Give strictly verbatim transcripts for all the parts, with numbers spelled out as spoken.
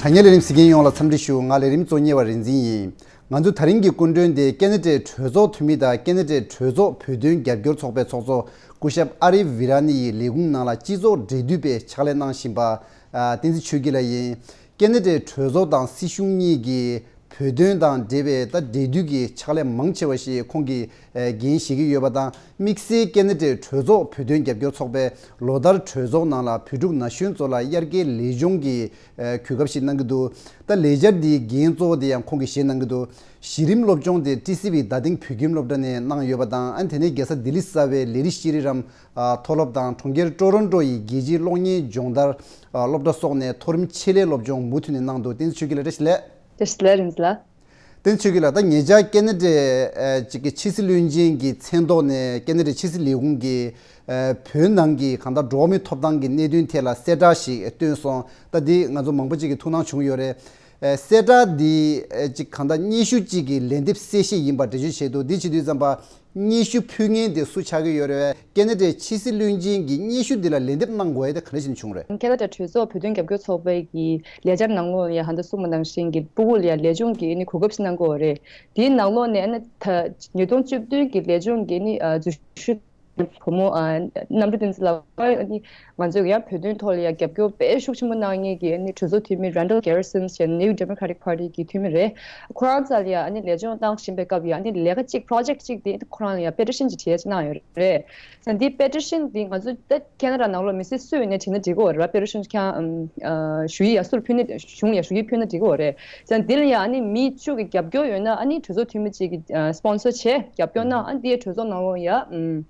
དྲ་བརྙན་ལས་རིམ་གཟིགས་མཁན་ཡོངས་ལ་འཚམས་འདྲི་ཞུ། ང་ལས་རིམ་གཙོ་གཉེར་བ་རིག་འཛིན་ཡིན། ང་ཚོ་དེ་རིང་གི་སྐུ་མགྲོན་དེ་ཀེ་ན་ཌའི་གྲོས་ཚོགས་འཐུས་མི་དང་ཀེ་ན་ཌའི་གྲོས་ཚོགས་བོད་དོན་རྒྱབ་སྐྱོར་ཚོགས་པའི་ཚོགས་གཙོ་སྐུ་ཞབས་ཨ་རི་ཝི་ར་ནི་ཡི་ལས་ཁུངས་ནང་ལ་སྤྱི་ཚོགས་འབྲེལ་མཐུད་པའི་ཕྱག་ལས་གནང་བཞིན་པ། ཨ། བསྟན་འཛིན་ཆོས་སྐྱིད་ལགས་ཡིན། ཀེ་ན་ཌའི་གྲོས་ཚོགས་དང་སྲིད་གཞུང་གཉིས་ཀྱིས་བོད་དོན་དང་འབྲེལ་བའི་ད་འབྲེལ་མཐུད་ཀྱི་ཕྱག་ལས་མང་ཆེ་བ་ཞིག་ཁོང་གིས་འགན་བཞེས་ཀྱི་ཡོད་པ་དང་། དམིགས་བསལ་ཀེ་ན་ཌའི་གྲོས་ཚོགས་བོད་དོན་རྒྱབ་སྐྱོར་ཚོགས་པའི་ལོ་ལྟར་གྲོས་ཚོགས་ནང་ལ་བོད་ཕྲུག་ན་གཞོན་ཚོ་ལ་དབྱར་ཁའི་ལས་སྦྱོང་གི་གོ་སྐབས་ཤིག་གནང་གི་འདུག་ད་ལས་འཆར་འདིའི་འགན་གཙོ་བོ་དེ་ཡང་ཁོང་གིས་བཞེས་གནང་གི་འདུག་གཞི་རིམ་སློབ་སྦྱོང་དེ་ཊི་སི་ཝི་རྡ་སྟེང་བོད་ཁྱིམ་སློབ་གྲྭ་ནས་གནང་ཡོད་པ་དང་། ཨ་ནི་དེ་ནས་རྒྱལ་ས་ལྡི་ལི་གསར་པའི་ལས་རིགས་ཤེས་རིག་རམ་མཐོ་སློབ་དང་གྲོང་ཁྱེར་ཀྲོ་རོན་ཀྲོ་ཡི་རྒྱལ་སྤྱིའི་གློག་བརྙན་སྦྱོང་བརྡར་སློབ་གྲྭ་སོགས་ནས་མཐོ་རིམ་ཆེད་ལས་སློབ་སྦྱོང་མུ་མཐུད་ནས་གནང་འདུག་བསྟན་འཛིན་ཆོས་སྐྱིད་ལགས་བཀྲ་ཤིས་བདེ་ལེགས། བཀྲ་ཤིས་བདེ་ལེགས་རིག་འཛིན་ལགས། བསྟན་འཛིན་ཆོས་སྐྱིད་ལགས། ད་ཉེ་ཆར་ཀེ་ན་ཌའི་ཨ་ཅིག་གི་ཕྱི་སྲིད་བློན་ཆེན་གྱི་མཚན་ཐོག་ནས་ཀེ་ན་ཌའི་ཕྱི་སྲིད་ལས་ཁུངས་ཀྱིས་ཨ་བོད་ནང་གི་གང་ལྟར་འགྲོ་བ་མིའི་ཐོབ་ཐང་གི་གནད་དོན་ཐད་ལ་གསལ་བསྒྲགས་ཤིག་བཏོན་སོང་། ད་འདི་ང་ཚོ་མང་པོ་ཅིག་གིས་ཐུགས་སྣང་བྱུང་ཡོད་རེད། ཨ་གསལ་བསྒྲགས་འདི་ཨ་ཅིག་གང་ལྟར་སྙན་ཞུ་ཅིག་གི་ལན་འདེབས་གསལ་བཤད་ཡིན་པ་འགྲེལ་བརྗོད་བྱས་འདུག་འདི་བྱེད་དུས་ཙམ་པ། སྙན་ཞུ་ཕུལ་མཁན་དེ་སུ་ཆགས་ཀྱི་ཡོད་རེད། ཀེ་ན་ཌའི་ཕྱི་སྲིད་བློན་ཆེན་གྱིས་སྙན་ཞུ་འདི་ལ་ལན་འདེབས་གནང་དགོས་ཡ་དེ་ག་འདྲ་ཞིག་བྱུང་རེད། ཀེ་ན་ཌ་གྲོས་ཚོགས་བོད་དོན་རྒྱབ་སྐྱོར་ཚོགས་པའི་གི་ལས་འཆར་ནང་ལོགས་ལ་ཡ་ཧ་ད་གསུངས་པ་ནང་བཞིན་གྱི་སྤུ་གུ་ལ་ཡ་ལས་སྦྱོང་གི་ཨ་ནི་གོ་སྐབས་ཤིག་གནང་གི་ཡོད་རེད། དེའི་ནང་ལོགས་ནས་ཨ་ནི་ད་ཉིས་སྟོང་བཅུ་བདུན་གྱི་ལས་སྦྱོང་གི་ཨ་ནི་ཨ་འཛུལ་ཞུགས་བུ་མོ་ཨ་གནམ་གྲུ་བསྟན་འཛིན་ལགས། ཨ་ནི་ང་ཚོས་ཡང་བོད་དོན་ཐོག་ལ་ཡང་རྒྱབ་སྐྱོར་དཔེ་ཤུགས་ཆེན་པོ་གནང་མཁན་གྱི་ཨ་ནི་གྲོས་ཚོགས་འཐུས་མི་Randall Garrison ཟེར་New Democratic Party གི་འཐུས་མི་རེད། ཁོ་རང་རྩ་ལ་ཡང་ཨ་ནི་ལས་སྦྱོང་གནང་བཞིན་པའི་སྐབས་ཡང་ཨ་ནི་ལས་ཀ་གཅིག་project གཅིག་དེ་ཁོ་རང་ལ་ཡང་petition གཅིག་བྲིས་གནང་ཡོད་རེད། ས་འདི་petition འདི་ང་ཚོ་ད་ཁེ་ན་ཌ་ནང་ལོགས་མི་སེར་སུ་ཡིན་ནའི་བྲིས་ན་འགྲིག་གི་ཡོད་རེད་པ། petition ཁྱང་ཨམ་ཨ་ཞུ་ཡིག་ཡ་སུར་ཕུལ་ན་གཞུང་ལ་ཡ་ཞུ་ཡིག་ཕུལ་ན་འགྲིག་གི་ཡོད་རེད། ས་འདི་ལ་ཡང་ཨ་ནི་མི་བཅུ་གི་རྒྱབ་སྐྱོར་ཡོད་ན་ཨ་ནི་གྲོས་ཚོགས་འཐུས་མི་གཅིག་གི་ཨ་sponsor བྱས་རྒྱབ་སྐྱོར་གནང་། ཨ་འདི་གྲོས་ཚོགས་ནང་ལོགས་ཡ་ཨམ་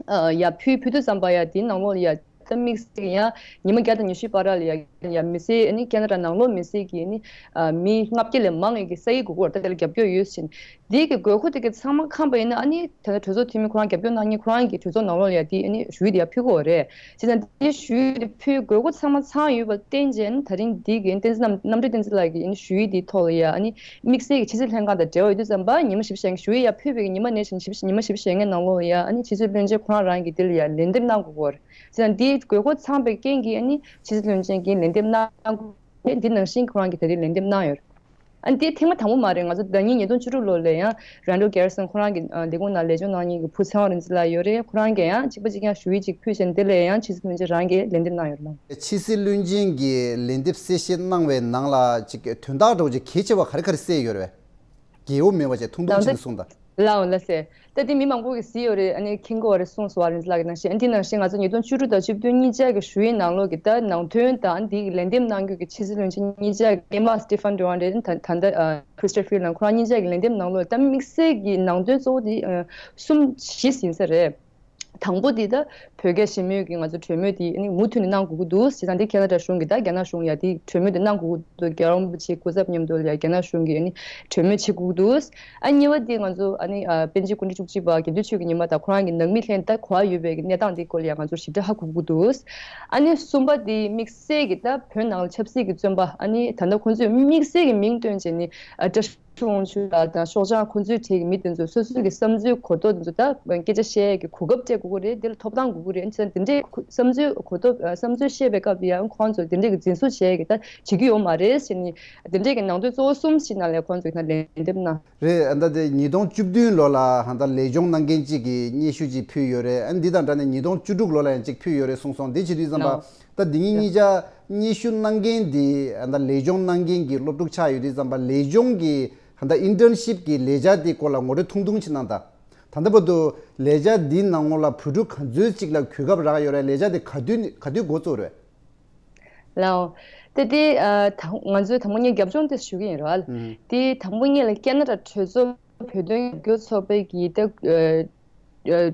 ཨ་ཡ་ཕུལ་ཕུལ་དུས་ཙམ་པ་ཡ་དེའི་ནང་ལོགས་ལ་ཡ་ད་དམིགས་བསལ་ཡ་ཉི་མ་བརྒྱ་དང་ཉི་ཤུ་བར་ལ་ཡ་ཡ་མི་སེར་ཨ་ནི་ཁེ་ན་ཌ་ནང་ལོགས་མི་སེར་གྱི་ཨ་ནི་ཨ་མི་ལྔ་བརྒྱ་ལས་མང་བའི་གི་ས་ཡིག་དགོས་ཀྱི་ཡོད་རེད། ད་དེ་ལ་རྒྱབ་སྐྱོར་ཡོད་ཟེར། འདི་གི་དགོས་མཁོ་དེ་གི་ཚང་མ་ཁེངས་པ་ཡིན་ན་ཨ་ནི་ད་ལྟ་གྲོས་ཚོགས་འཐུས་མི་ཁོ་རང་རྒྱབ་སྐྱོར་གནང་མཁན་ཁོ་རང་གི་གྲོས་ཚོགས་ནང་ལོགས་ལ་ཡ་དེ་ཨ་ནི་ཞུ་ཡིག་དེ་ཡ་ཕུལ་དགོས་རེད། བྱས་ཙང་དེ་ཞུ་ཡིག་དེ་ཕུལ་དགོས་མཁོ་ཚང་མ་ཚང་ཡོད་པར་བརྟེན་བྱས་ཨ་ནི་ད་རིང་འདི་གི་བསྟན་འཛིན་རྣམ་གནམ་གྲུ་བསྟན་འཛིན་ལགས་ཀྱི་ཨ་ནི་ཞུ་ཡིག་དེའི་ཐོག་ལ་ཡ་ཨ་ནི་དམིགས་བསལ་གྱི་ཕྱི་སྲིད་ལྷན་ཁང་དང་འབྲེལ་བ་ཡོད་དུས་ཙམ་པ་ཉི་མ་བཞི་བཅུ་ཞེ་ཞུ་ཡིག་ཡ་ཕུལ་བའི་གི་ཉི་མ་ནས་བཞིན་ཉི་མ་བཞི་བཅུ་ཞེ་ལྔའི་ནང་ལོགས་ལ་ཡ་ཨ་ནི་ཕྱི་སྲིད་བློན་ཆེན་ཁོ་རང་རང་གི་དེ་ལ་ཡ་ལན་འདེབས་གནང་དགོས་ཀྱི་ཡོད་རེད། བྱས་ཙང་འདི་དགོས་མཁོ་ཚང་པའི་རྐྱེན་གྱིས་ཨ་ནི་ཕྱི་སྲིད་བློན་ཆེན་གྱིས་ལན་འདེབས་གནང་དགོས། འདི་ནང་བཞིན་ཁོ་རང་གིས་ད་རེས་ལན་འདེབས་གནང་ཡོད། ཨ་ནི་འདི་ཐེངས་མ་དང་པོ་མ་རེད། ང་ཚོ་ཟླ་ཉིན་ཉིས་སྟོང་བཅུ་དྲུག་ལོ་ལ་ཡང་Randall Garrison ཁོ་རང་གི་ཨ་ལས་ཁུངས་ནང་ལས་སྦྱོང་གནང་མཁན་གྱི་བུ་ཚེ་དབང་རིག་འཛིན་ལགས་ཡོད་རེད། ཁོ་རང་གིས་ཡང་གཅིག་པ་གཅིག་རྐྱང་ཞུ་ཡིག་ཅིག་ཕུལ་བྱས་འདི་ལ་ཡང་ཕྱི་སྲིད་བློན་ཆེན་རང་གིས་ལན་འདེབས་གནང་ཡོད་རེད། ཕྱི་སྲིད་བློན་ཆེན་གྱིས་ལན་འདེབས་གསལ་བཤད་གནང་བའི་ནང་ལ་ཅིག་དོན་དག་འདྲ་བོ་ཅིག་གལ་ཆེ་བ་ག་རེ་ག་རེ་གསལ་ཡོད་རེད་པས། རྒྱལ་པོ་མེད་པ་བྱས་ཐུང་ཐུང་ཅིག་གསུངས་དང་། ལའོ་ལ་སེ། ད་དེ་མི་མང་པོ་གིས་གཟིགས་ཡོད་རེད། ཨ་ནི་མཁྱེན་གྱི་ཡོད་རེད། གསུངས་སོང་བ་རིག་འཛིན་ལགས་ཀྱིས་ནང་བཞིན། ཨ་འདི་ནང་བཞིན་ང་ཚོ་ཉིས་སྟོང་བཅུ་དྲུག་དང་བཅུ་བདུན་གཉིས་ཆ་གི་ཞུ་ཡིག་ནང་ལོགས་ཀྱི་ད་ནང་དོན་དང་འདི་གི་ལན་འདེབས་གནང་རྒྱུ་གི་ཕྱི་སྲིད་བློན་ཆེན་གཉིས་ཆ་གི་ཨེ་མ་Stéphane Dujarric ད་ད་ལྟ་Chrystia Freeland ཁོ་རང་གཉིས་ཆ་གི་ལན་འདེབས་ནང་ལོགས་ད་དམིགས་བསལ་གྱི་ནང་དོན་གཙོ་བོ་དེ་གསུམ་བཞི་ཡིན་ས་རེད། དང་པོ་དེ་ད་བོད་རྒྱ་ཞི་མོལ་གྱི་ང་ཚོ་གྲོས་མོལ་དེ་ཨ་ནི་མུ་མཐུད་ནས་གནང་དགོས་ཀྱི་འདུག་བྱས་ཙང་དེ་ཁེ་ན་ཌ་གཞུང་གིས་ད་རྒྱ་ནག་གཞུང་ལ་ཡ་དེ་གྲོས་མོལ་དེ་གནང་དགོས་ཀྱི་འདུག་རྒྱལ་བ་རིན་པོ་ཆེའི་སྐུ་ཚབ་མཉམ་དུ་ལ་ཡ་རྒྱ་ནག་གཞུང་གིས་ཨ་ནི་གྲོས་མོལ་བྱེད་དགོས་ཀྱི་འདུག་ཨ་གཉིས་པ་དེ་ང་ཚོ་ཨ་ནི་ཨ་པཎ་ཆེན་སྐུ་ཕྲེང་བཅུ་གཅིག་པ་དགེ་འདུན་ཆོས་ཀྱི་ཉི་མ་དང་ཁོ་རང་གི་ནང་མི་ལྷན་ད་གོ་བ་ཡོད་པའི་གནས་སྟངས་དེ་སྐོར་ལ་ཡ་ང་ཚོར་ཞིབ་ཕྲ་ཧ་གོ་དགོས་ཀྱི་འདུག་ཨ་ནི་གསུམ་པ་དེ་དམིགས་བསལ་གྱི་ད་བོད་ནང་ལ་ཆབ་སྲིད་ཀྱི་བཙོན་པ་ཨ་ནི་ད་ལྟ་ཁོང་ཚོས་དམིགས་བསལ་གྱི་མིང་བཏོན་བྱས་ནས་ཨ་བཀྲ་ཤིས་དབང་ཕྱུག་ལགས་དང་ཤོག་བྱང་ཁོང་ཚོའི་གྲས་ཀྱི་མི་དེ་ཚོ་སོ་སོའི་གི་བསམ་ཚུལ་གོ་རྟོགས་དེ་ཚོ་ད་སྐད་ཆ་བཤད་ཡས་ཀྱི་གོ་སྐབས་སྤྲད་དགོས་ཀྱི་རེད། དེ་ལ་ཐོབ་ཐང་དགོས་ཀྱི་རེད། བྱས་ཙང་དེ་འདྲའི་ཁོ་བསམ་ཚུལ་གོ་རྟོགས་ཨ་བསམ་ཚུལ་བཤད་པའི་སྐབས་ལ་ཡང་ཁོང་ཚོ་དེ་འདྲའི་གི་འཛིན་བཟུང་བྱེད་ཡས་ཀྱི་ད་བྱེད་ཀྱི་ཡོད་མ་རེད་ཟེར་ནས་དེ་འདྲའི་གི་ནང་དོན་གཙོ་བོ་གསུམ་ཞིག་ནང་ལ་ཁོང་ཚོ་གི་ད་ལན་འདེབས་གནང་། རེད། ཨ་ད་དེ་ཉིས་སྟོང་བཅུ་བདུན་ལོ་ལ་ཧ་ད་ལས་སྦྱོང་གནང་མཁན་གཅིག་གིས་སྙན་ཞུ་གཅིག་ཕུལ་ཡོད་རེད། ཨ་འདི་དང་འདྲ་ནས་ཉིས་སྟོང་བཅུ་དྲུག་ལོ་ལ་ཡང་གཅིག་ཕུལ་ཡོད་རེད་གསུངས་སོང་། འདི་བྱེད་དུས་ཙམ་པ། ལའོ། ད་འདི་གཉིས་གཉིས་ཆ་སྙན་ཞུ་གནང་མཁན་འདི་ད་ལས་སྦྱོང་གནང་མཁན་གྱི་སློབ་ཕྲུག་ཆགས་ཡོད་དུས་ཙམ་པ། ལས་སྦྱོང་གི་ད་ལྟ་ཨིན་ཊརན་ཤིབ་ཀྱི་ལས་འཆར་འདི་སྐོར་ལ་ངོ་སྤྲོད་ཐུང་ཐུང་ཅིག་གནང་དང་། ད་ལྟ་བར་དུ་ལས་འཆར་འདིའི་ནང་ལོགས་ལ་བོད་ཕྲུག་ག་ཚོད་ཅིག་ལ་གོ་སྐབས་རག་ཡོད་རེད། ལས་འཆར་འདི་ག་དུས་ག་དུས་འགོ་བཙུགས་རེད། ལའོ། ད་དེ་ཨ་ད་ང་ཚོས་དང་པོ་ངས་རྒྱབ་ལྗོངས་དེ་ཞུ་གི་ཡིན་རོགས། ཨུམ། དེ་དང་པོ་ངས་ལ་ཁེ་ན་ཌ་གྲོས་ཚོགས་བོད་དོན་རྒྱབ་སྐྱོར་ཚོགས་པའི་གི་ད་ཨ་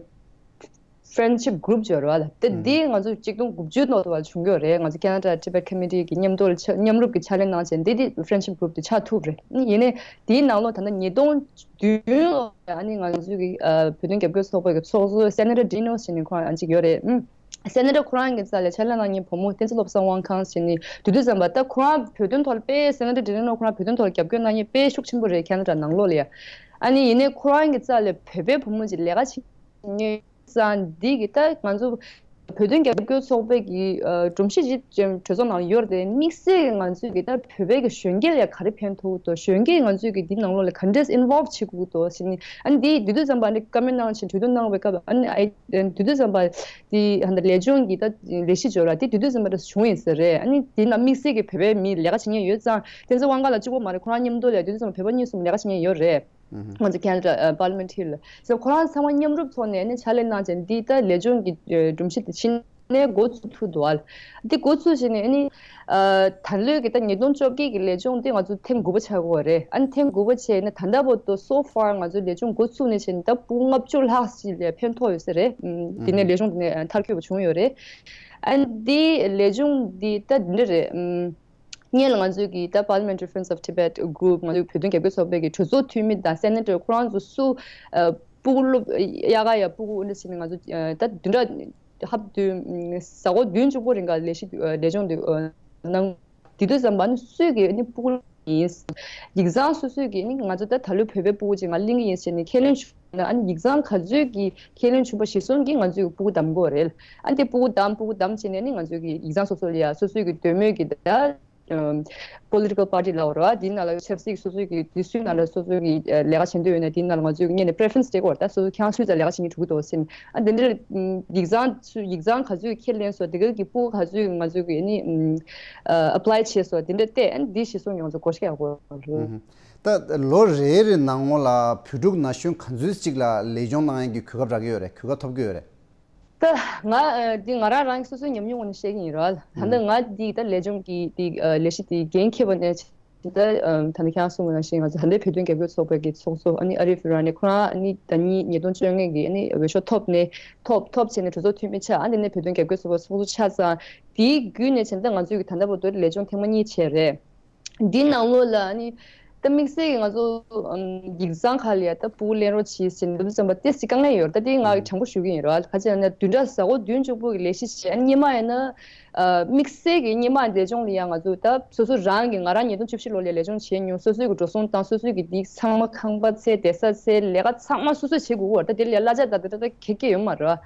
ཨ་friendship group ཅིག་ཡོད་རེད་བ། ད་ཨུམ། འདི་ང་ཚོ་ཆིག་སྟོང་དགུ་བཅུའི་ནང་དུ་བ་བྱུང་ཡོད་རེད། ང་ཚོ་Canada Tibet Committee གི་མཉམ་དུ་ལ་ཆ་མཉམ་རུབ་ཀྱི་ཕྱག་ལས་གནང་བྱས་འདི་འདི་friendship group དེ་ཆགས་ཐུབ་རེད། ཡིན་ནའི་དེའི་ནང་ལོགས་ད་ལྟ་ཉིས་སྟོང་བདུན་ལོ་ཨ་ནི་ང་ཚོའི་གི་ཨ་བོད་དོན་རྒྱབ་སྐྱོར་ཚོགས་པའི་གི་ཚོགས་གཙོ་Senator Dino ཟེར་ནས་ཁོང་ཨ་ཅིག་ཡོད་རེད། ཨུམ། སེ་ན་ཌི་ཁོ་རང་གི་རྩ་ལ་ཕྱག་ལས་གནང་མཁན་བུ་མོ་བསྟན་འཛིན་བློ་བཟང་དབང་ཁང་ཟེར་ནི་དུས་དུས་ཙམ་པ་ད་ཁོ་རང་བོད་དོན་ཐོག་ལ་དཔེ་སེ་ན་ཌི་ཌི་ལི་ནོ་ཁོ་རང་བོད་དོན་ཐོག་ལ་རྒྱབ་སྐྱོར་གནང་མཁན་དཔེ་ཤུགས་ཆེན་པོ་རེད་ཁེ་ན་ཌ་ནང་ལོགས་ལ་ཡ། ཨ་ནི་ཡིན་ནའི་ཁོ་རང་གི་རྩ་ལ་བོད་པའི་བུ་མོ་ཅིག་ལས་ཀ་བྱེད་མཁན་ཙང་འདི་གི་ད་ང་ཚོ་ བོད་དོན་རྒྱབ་སྐྱོར་ཚོགས་པའི་གི་ཨ་སྒྲོམ་གཞི་ཅིག་ཅིག་གྲོས་ཚོགས་ནང་ཡོད་རེད་དེ། དམིགས་བསལ་གྱི་ང་ཚོས་གི་ད་བོད་པའི་གི་གཞོན་སྐྱེས་ལ་ག་རེ་ཕན་ཐོགས་འདུག་གཞོན་སྐྱེས་ང་ཚོས་གི་འདི་ནང་ལོགས་ལ་ག་འདྲས་ཨིན་ཝོལབ་བྱེད་དགོས་འདུག་ཟེར་ནས། ཨ་ནི་འདི་དུས་ཚོད་ཙམ་པ་ནི་བཀའ་མོལ་གནང་བཞིན་གྲོས་བསྡུར་གནང་བའི་སྐབས། ཨ་ནི་ཨ་དུས་ཚོད་ཙམ་པ་འདི་ཧ་ད་ལས་ལྗོངས་ཀྱི་ད་ལས་གཞི་འབྱོར་ར་དེ་དུས་ཚོད་ཙམ་པ་རེ་བྱུང་ཡིན་ཟེར་རེད། ཨ་ནི་འདི་ནང་དམིགས་བསལ་གྱི་བོད་པའི་མི་ལས་ཀ་བྱེད་མཁན་ཡོད་ཙང་བསྟན་འཛིན་དབང་གར་ལགས་གཅིག་པོ་མ་རེད། ཁོ་རང་མཉམ་དུ་ལ་དུས་ཚོད་ཙམ་པ་བོད་པ་གཉིས་གསུམ་ལས་ཀ་བྱེད་མཁན་ཡོད་རེད། ང་ཚོ་ཁེ་ན་ཌ་ཨ་པར་ལི་མེན་ཊི་ལ། སོ་ཁོ་རང་ཚང་མ་མཉམ་རུབ་ཐོག་ནས་ནི་ཕྱག་ལས་གནང་བྱས་འདི་ལྟ་ལས་ལྗོངས་ཀྱི་ཨ་སྒྲོམ་གཞི་དེ་ཕྱིན་ནས་འགོ་ཚུགས་ཐུབ་འདུག་ཨ། འདི་འགོ་ཚུགས་བྱས་ནས་ནི་ཨ་ད་ལོའི་གི་ད་ཉིས་སྟོང་བཅོ་བརྒྱད་ཀྱི་ལས་ལྗོངས་འདི་ང་ཚོ་ཐེངས་དགུ་པ་ཆགས་ཀྱི་ཡོད་རེད། ཨ་ནི་ཐེངས་དགུ་པ་བྱས་ནས་ད་ལྟ་བར་དུ་so far ང་ཚོའི་ལས་ལྗོངས་འགོ་ཚུགས་ནས་བྱས་ནས་ད་ཕྲུ་གུ་ལྔ་བཅུ་ལྷག་ཅིག་ལ་ཕན་ཐོགས་ཡོད་ས་རེད། ཨམ་དེ་ནས་ལས་ལྗོངས་དེ་ནས་མཐར་འཁྱོལ་བ་བྱུང་ཡོད་རེད། ཨ་ནི་འདི་ལས་ལྗོངས་འདི་ད་འདི་འདྲ་རེད། ཨམ། སྔོན་ལ་ང་ཚོའི་གི་ད་Parliamentary Friends of Tibet Group ང་ཚོའི་བོད་དོན་རྒྱབ་སྐྱོར་ཚོགས་པའི་གི་གྲོས་ཚོགས་འཐུས་མི་དང་སེ་ནེ་ཊར་ཁོ་རང་ཚོ་སུ་ཨ་སྤུ་གུ་སློབ་གཡག་ག་ཡ་སྤུ་གུ་འདི་འདྲ་བྱས་ནས་ང་ཚོ་ཨ་ད་བདུན་ཕྲག་ཧབ་བདུན་ཨ་གཟའ་འཁོར་བདུན་བཅུ་པོ་རིང་ག་ལས་གཞི་ཨ་ལས་ལྗོངས་འདི་ཨ་གནང་། དེ་དུས་ཙམ་པ་ནི་སུས་གི་ནི་སྤུ་གུ་ཡིན། ཡིག་ཚང་སོ་སོས་གི་ནི་ང་ཚོ་ད་ད་ལོའི་བོད་པའི་སྤུ་གུ་ཅིག་ང་གླེང་གི་ཡིན་ཟེར་ནས་ཁས་ལེན་ཞུ་ན། ཨ་ནི་ཡིག་ཚང་ག་ཚོད་ཀྱི་ཁས་ལེན་ཞུ་བ་གཞིར་བཟུང་གིས་ང་ཚོས་གི་སྤུ་གུ་བདམས་དགོས་རེད། ཨ་ནི་དེ་སྤུ་གུ་བདམས་སྤུ་གུ་བདམས་བྱས་ནས་ནི་ང་ཚོས་གི་ཡིག་ཚང་སོ་སོ་ལ་ཡ་སོ་སོས་གི་འདོད་མོས་གི་ད། ཨམ། Political party ལབ་རེད་བ། དེའི་ནང་ལ་ཆབ་སྲིད་སོ་སོའི་གི་དེ་སུའི་ནང་ལ་སོ་སོའི་གི་ཨ་ལས་ཀ་བྱེད་འདོད་ཡོད་ན་དེའི་ནང་ལ་ང་ཚོས་གི་སྔོན་ནས་preference སྤྲད་དགོས་རེད། ད་སོ་སོ་ཁྱེད་རང་སུའི་རྩ་ལས་ཀ་བྱེད་མཁན་འགྲོ་གི་འདུག་ཟེར་ནས། ཨ་དེ་འདྲ་ཡིག་ཚང་སུ་ཡིག་ཚང་ག་ཚོད་ཁས་ལེན་སོང་། དེ་ག་གི་སྤུ་གུ་ག་ཚོད་ང་ཚོས་གི་ནི་ཨ་apply བྱས་སོང་། དེ་འདྲ་བལྟས། ཨ་འདི་གཞིར་བཟུང་གི་ང་ཚོ་བགོ་བཤའ་རྒྱག་དགོས་རེད། ད་ལོ་རེ་རེ་ནང་ལོགས་ལ་བོད་ཕྲུག་ན་གཞོན་ག་ཚོད་ཅིག་ལ་ལས་སྦྱོང་གནང་ཡག་གི་གོ་སྐབས་རག་གི་ཡོད་རེད། གོ་སྐབས་ཐོབ་ཀྱི་ཡོད་རེད། ད་ང་ཨ་འདི་ང་རང་རང་གི་སོ་སོའི་ཉམས་མྱོང་ངོས་ནས་བཤད་ཀྱི་ཡིན་རོགས། ད་ལྟ་ང་འདི་ད་ལས་སྦྱོང་གི་འདི་ཨ་ལས་གཞི་འདི་འགན་འཁྱེར་བ་ནས་ད་ཨ་ད་ནི་ཁྱེད་རང་གསུངས་པ་ནང་བཞིན་ང་ཚོ་ད་ལྟའི་བོད་དོན་རྒྱབ་སྐྱོར་ཚོགས་པའི་གི་ཚོགས་གཙོ་ཨ་ནི་ཨ་རིབ་ར་ནི་ཁོ་རང་ཨ་ནི་ཟླ་ཉིན་ཉིས་སྟོང་བཅོ་ལྔ་གི་ཨ་ནི་འོས་ཤོག་ཐོབ་ནས་ཐོབ་ཐོབ་བྱས་ནས་གྲོས་ཚོགས་འཐུས་མི་ཆགས། ཨ་ནི་དེ་ནས་བོད་དོན་རྒྱབ་སྐྱོར་ཚོགས་པ་ཚོགས་གཙོ་ཆགས་ཙང་དེའི་བརྒྱུད་ནས་བྱས་ན་ད་ང་ཚོས་གི་ད་ལྟ་བར་དུ་ལས་སྦྱོང་ཐེངས་མ་གཉིས་བྱས་རེད། འདི་ནང་ལོགས་ལ་ཨ་ནི་ད་དམིགས་བསལ་གྱི་ང་ཚོ་ཨམ་ཡིག་ཚང་ཁག་ལ་ཡ་ད་སྤུ་གུ་ལེན་རོགས་གྱིས་ཟེར་ནས་འདུག་ཙམ་པ་ཏོག་ཙམ་དཀའ་ངལ་ཡོད་རེད། ད་དེ་ང་དྲང་པོ་ཞུ་གི་ཡིན་རོགས། ག་ཅི་ཡང་ན་བདུན་ཕྲག་གཟའ་འཁོར་བདུན་བཅུ་པོ་གི་ལས་གཞི་བྱས། ཨ་ནི་སྔོན་མ་ཡིན་ན་ཨ་དམིགས་བསལ་གྱི་སྔོན་མ་ལས་སྦྱོང་ལ་ཡ་ང་ཚོ་ད་སོ་སོ་རང་གི་ང་རང་ཉིས་སྟོང་བཅུ་བཞི་ལོ་ལ་ཡ་ལས་སྦྱོང་བྱས་མྱོང་། སོ་སོའི་གི་འགྲོ་སོང་བཏང་། སོ་སོའི་གི་དེ་ཚང་མ་ཁང་པ་འཚོལ། བསྡད་ས་འཚོལ། ལས་ཀ་ཚང་མ་སོ་སོས་བྱེད་དགོས་ཀྱི་ཡོད་རེད། ད་དེ་ལ་ཡ་གླ་ཆ་ད་ད་ད་ད་གེ་གེ་ཡོད་མ་རེད།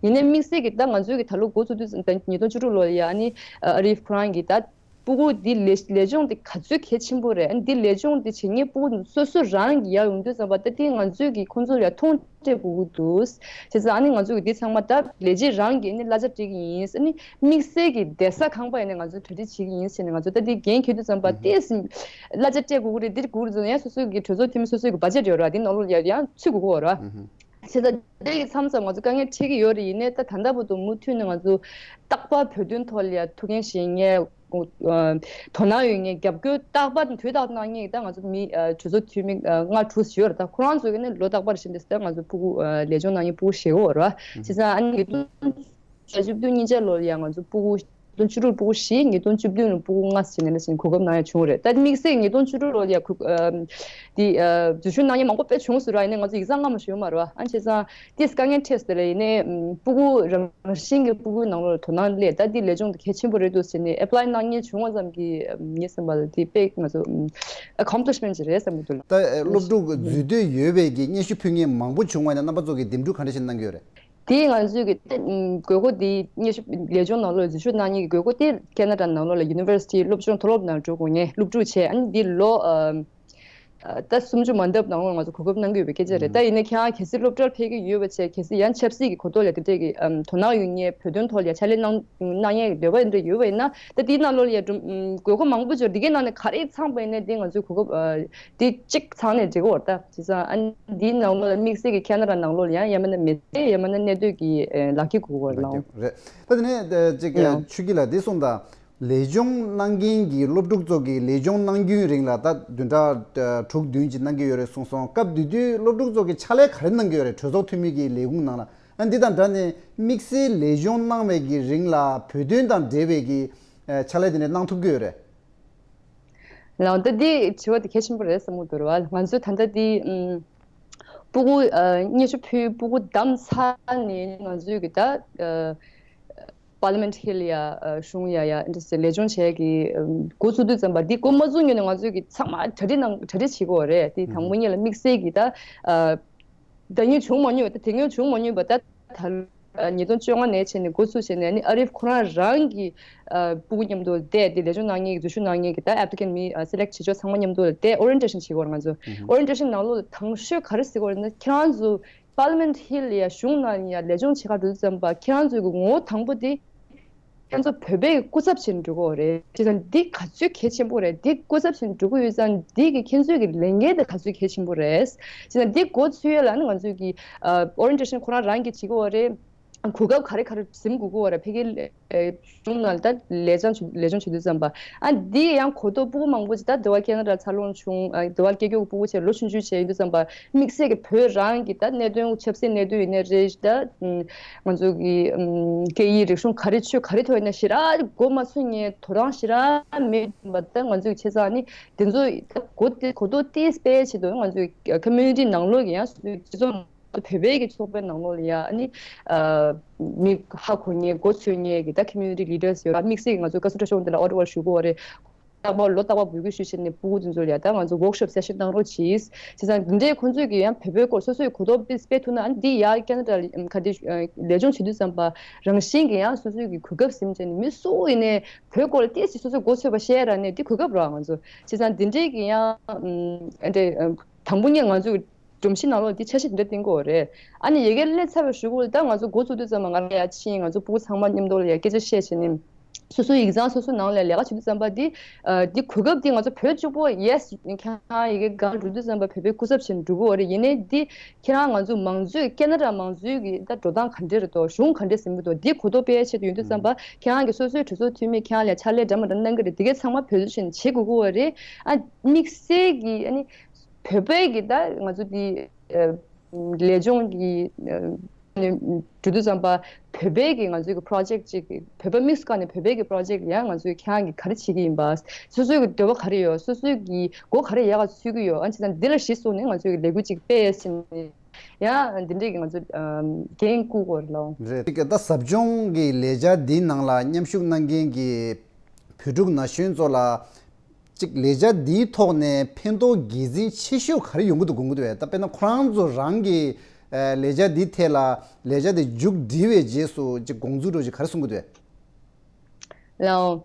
ཡིན་ནའི་དམིགས་བསལ་གྱི་ད་ང་ཚོའི་གི་ད་ལོ་འགོ་བཙུགས་དུས་ད་ཉིས་སྟོང་བཅུ་དྲུག་ལོ་ལ་ཡ་ཨ་ནི་ཨ་རིབ་ཁོ་རང་གི་ད་སྤུ་གུ་འདི་ལས་ལས་སྦྱོང་འདི་ག་ཚོད་གལ་ཆེན་པོ་རེད། ཨ་ནི་འདི་ལས་སྦྱོང་འདི་བྱེད་མཁན་སྤུ་གུ་སོ་སོ་རང་གི་ཡར་ཡོང་དུས་ཙམ་པ་ད་འདི་ང་ཚོས་ཀྱི་ཁོང་ཚོ་ལ་མཐོང་སྤྲད་དགོས་ཀྱི་འདུག་བྱས་ཙང་ཨ་ནི་ང་ཚོས་ཀྱི་འདི་ཚང་མ་ད་ལས་བྱེད་རང་གིས་ནི་གླ་ཆ་སྤྲད་ཀྱི་ཡིན། ཨ་ནི་དམིགས་བསལ་གྱི་བསྡད་ས་ཁང་པ་ཡིན་ན་ང་ཚོས་གྲ་སྒྲིག་བྱེད་ཀྱི་ཡིན་ཟེར་ནས་ང་ཚོ་ད་འདི་འགན་འཁྱེར་དུས་ཙམ་པ་ཏོག་ཙམ་གླ་ཆ་སྤྲད་དགོས་ཀྱི་རེད། འདི་དགོས་ཀྱི་རེད་ཟེར་ན་ཡང་སོ་སོའི་གི་གྲོས་ཚོགས་འཐུས་མི་སོ་སོའི་གི་བ་ཇེཊ་ཡོད་ར། འདི་ནང་ལོགས་ལ་ཡང་ཚུད་དགོས་ཀྱི་ཡོད་ར། བྱས་ཙང་དེ་ཡི་མཚམས་མཚམས་ང་ཚོ་དཀའ་ངལ་འཕྲད་ཀྱི་ཡོད་རེད། ཡིན་ནའི་ད་ད་ལྟ་བར་དུ་མུ་མཐུད་ནས་ང་ཚོ་རྟག་པར་བོད་དོན་ཐོག་ལ་ཡ་ཐུགས་འགན་བཞེས་མཁན། ཨ་དོ་སྣང་ཡོད་མཁན། རྒྱབ་སྐྱོར་རྟག་པར་དུས་རྟག་གནང་མཁན་ད་ང་ཚོ་མི་ཨ་གྲོས་ཚོགས་འཐུས་མི་ཨ་ལྔ་དྲུག་ཡོད་རེད། ད་ཁོ་རང་ཚོ་གི་ནི་ལོ་རྟག་པར་བཞིན་དུ་ད་ང་ཚོ་སྤུ་གུ་ཨ་ལས་སྦྱོང་གནང་མཁན་སྤུ་གུ་བཞི་ཡོད་རེད་བ། བྱས་ཙང་ཨ་ནི་ཉིས་སྟོང་བཅུ་བདུན་ཉིས་བརྒྱ་ལོ་ལ་ཡ་ང་ཚོ་སྤུ་གུ། ཉིས་སྟོང་བཅུ་དྲུག་ལོ་སྤུ་གུ་བཞི། ཉིས་སྟོང་བཅུ་བདུན་ལོ་སྤུ་གུ་ལྔ་ཟེར་ནས་ནས་བཞིན་གོ་སྐབས་གནང་ཡ་བྱུང་རེད། ད་དམིགས་བསལ་ཉིས་སྟོང་བཅུ་དྲུག་ལོ་ལ་ཡ་གོ་ཨ་འདི་ཨ་འཛུལ་ཞུགས་གནང་མཁན་མང་པོ་དཔེ་བྱུང་སོང་ར། ཡིན་ནའི་ང་ཚོ་ཡིག་ཚང་སྔ་མོ་ཞིག་ཡོད་མ་རེད་བ། ཨ་བྱས་ཙང་ཏོག་ཙམ་དཀའ་ངལ་འཕྲད་སོང་རེད། ཡིན་ནའི་ཨམ་སྤུ་གུ་རང་བཞིན་གྱི་སྤུ་གུའི་ནང་ལོགས་ལ་དོ་སྣང་སླེབས། ད་འདི་ལས་སྦྱོང་དེ་གལ་ཆེན་པོ་རེད་འདུག་ཟེར་ནས་ཨེ་པ་ལའི་གནང་མཁན་བྱུང་བ་ཙམ་གྱིས་ཨམ་ངའི་བསམ་པ་ལ་དེ་དཔེ་ང་ཚོ་ཨམ་ཨེ་ཀོམ་པི་ལིཤ་མེན་ཊི་ཅིག་རེད་བསམ་གྱི་འདུག་ལ། ད་ཨེ་སློབ་ཕྲུག་འཛུལ་འདོད་ཡོད་པའི་གི་སྙན་ཞུ་ཕུལ་མཁན་མང་པོ་བྱུང་བ་ཡིན་ན་རྣམ་པ་ཚོ་གིས་འདེམས་སྒྲུག་ག་འདྲ་ཞིག་གནང་གི་ཡོད་རེད། དེ་ང་ཚོས་ཀྱི་ཨམ་དགོས་མཁོ་དེ་སྙན་ཞུ་ལས་སྦྱོང་ནང་ལོགས་འཛུལ་ཞུགས་གནང་མཁན་གྱི་དགོས་མཁོ་དེ་ཁེ་ན་ཌ་ནང་ལོགས་ལ་ཡུ་ནི་ཝར་སི་ཊི་སློབ་སྦྱོང་མཐོ་སློབ་ནང་འགྲོ་དགོས་མཁན་སློབ་ཕྲུག་བྱས། ཨ་ནི་འདི་ལོ་ཨམ་ཨ་ད་སུམ་ཅུ་མ་འདབ་ནང་ལོགས་ང་ཚོ་གོ་སྐབས་གནང་གི་ཡོད་པའི་སྐད་ཆ་རེད། ད་ཡིན་ན་ཁྱེད་རང་གལ་སྲིད་སློབ་གྲྭར་ཕེབས་ཀྱི་ཡོད་པ་བྱས། གལ་སྲིད་ཡང་ཆབ་སྲིད་ཀྱི་གོ་རྟོགས་ལ་དེ་འདྲས་ཀྱི་ཨམ་དོ་སྣང་ཡོད་མཁན། བོད་དོན་ཐོག་ལ་ཡ་ཕྱག་ལས་གནང་གནང་ཡས་ཀྱི་འདོད་པ་འདྲ་ཡོད་པ་ཡིན་ན། ད་དེའི་ནང་ལོགས་ལ་ཡ་སྒྲུབ་ཨམ་དགོས་མཁོ་མང་པོ་ཅིག་ཡོད་རེད། དེ་གའི་ནང་ནས་ག་རེ་ཚང་པ་ཡིན་ནའི་དེ་ང་ཚོའི་གོ་སྐབས་ཨ་དེ་གཅིག་ཚང་ནས་འགྲིག་གི་ཡོད་རེད། ད་བྱས་ཙང་ཨ་ནི་འདིའི་ནང་ལོགས་ལ་དམིགས་བསལ་གྱི་ཁེ་ན་ཌ་ནང་ལོགས་ལ་ཡང་ཡང་མིན་ན་མི་སེར་ཡང་མིན་ན་གནས་སྡོད་ཀྱི་ཨེ་ལག་འཁྱེར་དགོས་ཀྱི་ཡོད་རེད། ལག་འཁྱེར་རེད། ད་དེ་ནས་ཨ་ཅིག་ཡང་ཆོས་སྐྱིད་ལགས་འདི་གསུངས་དང་། ལས་སྦྱོང་གནང་མཁན་གྱི་སློབ་ཕྲུག་ཚོ་གིས་ལས་སྦྱོང་གནང་རྒྱུའི་རིང་ལ་ད་བདུན་ཕྲག་དྲུག་བདུན་ཅིག་གནང་གི་ཡོད་རེད་གསུངས་སོང་། སྐབས་དེ་དུས་སློབ་ཕྲུག་ཚོ་གིས་ཕྱག་ལས་ག་རེ་གནང་གི་ཡོད་རེད། གྲོས་ཚོགས་འཐུས་མི་གི་ལས་ཁུངས་ནང་ལ། ཨ་འདི་དང་འདྲ་ནས་དམིགས་བསལ་ལས་སྦྱོང་གནང་བའི་གི་རིང་ལ་བོད་དོན་དང་འབྲེལ་བའི་གི་ཕྱག་ལས་དེ་འདྲ་གནང་ཐུབ་ཀྱི་ཡོད་རེད། ལགས། ད་འདི་དྲི་བ་དེ་གལ་ཆེན་པོ་རེད་བསམ་གྱི་འདུག་ར་བ། ང་ཚོས་ད་ལྟ་འདི་ཨམ་སྤུ་གུ་ཨ་སྙན་ཞུ་ཕུལ། སྤུ་གུ་བདམས་ཚར་ནས་ང་ཚོས་གི་ད་ཨ་པར་ལི་མེན་ཊི་ཧིལ་ཡ་ཨ་གཞུང་ཡ་ཡ་འདི་ལས་སྦྱོང་བྱས་ཀྱི་ཨམ་འགོ་ཚུགས་དུས་ཙམ་པ་འདི་འགོ་མ་ཚུགས་སྔོན་ནས་ང་ཚོས་ཀྱི་ཚང་མ་གྲ་སྒྲིག་གནང་། གྲ་སྒྲིག་བྱེད་དགོས་རེད། དེ་དང་པོ་ཉིད་ལ་དམིགས་བསལ་གྱི་ད་ཨ་ད་ཡོད་བྱུང་མ་མྱོང་བ། ད་དེ་སྔོན་བྱུང་མ་མྱོང་བ། ད་ད་ ཉིས་སྟོང་བཅོ་ལྔ་ནས་བྱས་ནས་འགོ་ཚུགས་བྱས་ནས་ནི་ཨ་རིབ་ཁོ་རང་རང་གི་ཨ་སྤུ་གུ་མཉམ་དུ་བསྡད་དེ་ལས་སྦྱོང་གནང་མཁན་གྱི་འཛུལ་ཞུགས་གནང་མཁན་གྱི་ད་ཨེབ་ལི་ཀན་མི་ཨ་སེ་ལེག་བྱེད་ཕྱོགས་ཚང་མ་མཉམ་དུ་ལ་བསྡད་ཨོ་རི་ཡེན་ཊེ་ཤན་བྱེད་དགོས་རེད་ང་ཚོ། ཨོ་རི་ཡེན་ཊེ་ཤན་ནང་ལོགས་ལ་དང་ཤོས་ག་རེ་ཟེར་དགོས་རེད་ན་ཁྱེད་རང་ཚོ་པར་ལི་མེན་ཊི་ཧིལ་ཡ་གཞུང་ནང་ཡ་ལས་སྦྱོང་བྱེད་ག་འགྲོ་དུས་ཙམ་པ་ཁྱེད་རང་ཚོའི་གི་ངོ་བོ་དང་པོ་དེ་ཁྱེད་ཚོ་བོད་པའི་སྐུ་ཚབ་བྱེད་འགྲོ་གི་རེད། བྱས་ཙང་འདི་ག་ཚོད་གལ་ཆེན་པོ་རེད། འདི་སྐུ་ཚབ་བྱེད་འགྲོ་གི་ཡོད་ཙང་འདི་གི་ཁྱེད་ཚོའི་གི་ལས་འགན་དེ་ག་ཚོད་གལ་ཆེན་པོ་རེད། བྱས་ཙང་འདི་འགོ་ཚུགས་ཡས་ལ་ནི་ང་ཚོའི་གི་ཨོ་རི་ཡེན་ཊེ་ཤན་ཁོ་རང་རང་གི་བྱེད་ཀྱི་ཡོད་རེད། གོ་སྐབས་ག་རེ་ག་རེ་ཟིན་དགོས་ཀྱི་ཡོད་རེད། ཕ་གིའི་གཞུང་ནང་ད་ལས་སྦྱོང་བྱེད་ལས་སྦྱོང་བྱེད་དུས་ཙམ་པ་ཨ་འདི་ཡང་གོ་རྟོགས་སྤུ་གུ་མང་པོ་ཅིག་ད་དེ་བ་ཁེ་ན་ཌ་འཚར་ལོངས་བྱུང་ཨ་དེ་བ་སྐྱེ་རྒྱུ་སྤུ་གུ་ཆེ་ལོ་ཆུང་ཆུང་བྱས་ཡིན་དུས་ཙམ་པ་དམིགས་བསལ་གྱི་བོད་རང་གི་ད་གནད་དོན་ཆབ་སྲིད་གནད་དོན་ཡིན་ནའི་རེད། ད་ང་ཚོ་གི་སྐད་ཡིག་རིག་གཞུང་ག་རེ་ཆོས་ག་རེ་ཐོག་ཡིན་ན་ཞེ་དྲག་མགོ་མ་ཚོས་མཁན་དོ་སྣང་ཞེ་དྲག་མེད་པ་ད་ང་ཚོའི་ཆེ་ཚང་ནི་དེ་ཚོ་ད་གོ་དེ་གོ་རྟོགས་ཏོག་ཙམ་སྤེལ་ཆེད་དུ་ང་ཚོའི་ཁོ་མུ་ནི་ཊི་ནང་ལོགས་ཀྱི་ཡང་སྤྱི་ཚོགས་བོད་པའི་གི་ཚོགས་པའི་ནང་ལོགས་ལ་ཡ་ཨ་ནི་མི་ཧ་གོ་མཁན་མགོ་ཚོས་མཁན་གི་ད་ཁོ་མུ་ནི་ཊི་ལི་ཌར་སི་ཡོད་ར། དམིགས་བསལ་གྱི་ང་ཚོ་ཀ་སུ་ཊ་ཤོ་འདི་ལ་ཨོ་ཊ་ཝ་ལ་བཞུགས་ཀྱི་ཡོད་རེད། རྟག་པར་ལོ་རྟག་པར་འབོད་སྐུལ་ཞུས་བྱས་ནས་སྤུ་གུ་འདི་ཚོ་ལ་ཡ་ད་ང་ཚོ་ཝོག་ཤོབ་སེ་ཤན་གནང་རོགས་གྱིས། བྱས་ཙང་འདི་འདྲའི་ཁོང་ཚོས་ཀྱི་ཡང་བོད་པའི་སྐོར་སོ་སོའི་གོ་རྟོགས་སྤེལ་ཐུབ་ན་ཨ་ནི་འདི་ཡ་ཁེ་ན་ཌ་ལ་ག་འདི་ལས་སྦྱོང་བྱེད་དུས་ཙམ་པ་རང་བཞིན་གྱི་ཡང་སོ་སོའི་གི་གོ་སྐབས་ཟིན་བྱས་ནས་མི་སུ་ཡིན་ནའི་བོད་སྐོར་ལ་ཏོག་ཙམ་སོ་སོའི་མགོ་ཚོས་པ་བཤད་ར་ནས་འདི་གོ་སྐབས་རག་ང་ཚོ། བྱས་ཙང་འདི་འདྲའི་གི་ཡང་ཨ་འདྲའི་དང་པོ་ཉིད་ང་ཚོའི་སྒྲོམ་གཞི་ནང་ལོགས་འདི་འཆར་གཞི་འདི་འདྲ་བཏིང་དགོས་རེད། ཨ་ནི་ཡ་གི་སླེབས་ཚར་བའི་གཞུག་གུ་ལ་ད་ང་ཚོ་འགོ་ཚུགས་དུས་ཙམ་པ་ང་རང་ཡར་ཕྱིན། ང་ཚོ་སྤུ་གུ་ཚང་མ་མཉམ་དུ་ལ་ཡ་སྐད་ཆ་བཤད་བྱས་ནས་སོ་སོའི་ཡིག་ཚང་སོ་སོའི་ནང་ལ་ལས་ཀ་བྱེད་དུས་ཙམ་པ་འདི་འདི་གོ་སྐབས་འདི་ང་ཚོ་བོད་གཅིག་པོ་ཡེ་སི་ཁྱེད་རང་ཡ་གི་སྒང་འགྲོ་དུས་ཙམ་པ་བོད་པའི་སྐུ་ཚབ་བྱས་ནས་འགྲོ་གི་ཡོད་རེད། ཡིན་ནའི་འདི་ཁྱེད་རང་ང་ཚོ་མང་གཙོའི་ཁེ་ན་ཌ་མང་གཙོའི་གི་ད་འགྲོ་སྟངས་ག་འདྲ་རེད་དོ། གཞུང་ག་འདྲ་ཟིན་གི་འདུག་འདི་གོ་རྟོགས་སྤེལ་ཆེད་དུ་ཡོང་དུས་ཙམ་པ་ཁྱེད་རང་གི་སོ་སོའི་གྲོས་ཚོགས་འཐུས་མི་ཁྱེད་རང་ལ་ཕྱག་ལས་འདྲ་མི་འདྲ་གནང་གི་རེད། འདི་གའི་ཚང་མ་བོད་བཟོ་བྱས་ནས་བྱེད་དགོས་ཀྱི་ཡོད་རེད། ཨ་དམིགས་བསལ་གྱི་ཨ་ནི་བོད་པའི་གི་ད་ང་ཚོ་འདི་ཨ་ལས་སྦྱོང་གི་ཨ་ནི་འགྲོ་དུས་ཙམ་པ་བོད་པའི་གི་ང་ཚོའི་གི་པོ་རོ་ཇེག་ཅིག་བོད་པ་དམིགས་སུ་བཀར་ནས་བོད་པའི་གི་པོ་རོ་ཇེག་ཡང་ང་ཚོས་ཁྱེད་རང་གི་ག་རེ་བྱེད་ཀྱི་ཡིན་པ། སོ་སོའི་གི་འདོད་པ་ག་རེ་ཡོད། སོ་སོའི་གི་མགོ་ག་རེ་ཡར་ག་ཚུད་ཀྱི་ཡོད། ཨ་ནི་བྱས་ཙང་འདི་ལ་གཞི་བཟུང་ནས་ང་ཚོའི་གི་ལས་འགུལ་ཅིག་སྤེལ་ཟིན་ནས་ཡང་འདི་འདྲའི་གི་ང་ཚོ་འགན་བསྐུར་དགོས་རེད་ལགས། རེད། ད་ཟབ་སྦྱོང་གི་ལས་འཆར་འདིའི་ནང་ལ་མཉམ་ཞུགས་གནང་མཁན་གྱི་བོད་ཕྲུག་ན་གཞོན་ཚོ་ལ་གཅིག་ལས་འཆར་འདིའི་ཐོག་ནས་ཕན་ཐོགས་དགེ་མཚན་ཆེ་ཤོས་ག་རེ་ཡོང་གི་འདུག་དགོངས་ཀྱི་འདུག་བས། ད་དཔེར་ན་ཁོ་རང་ཚོ་རང་གི་ལས་འཆར་འདིའི་ཐད་ལ་ལས་འཆར་འདི་མཇུག་སྒྲིལ་བའི་རྗེས་སུ་གཅིག་དགོངས་ཚུལ་འདྲ་ཅིག་ག་རེ་གསུང་གི་འདུག་བས། ལགས།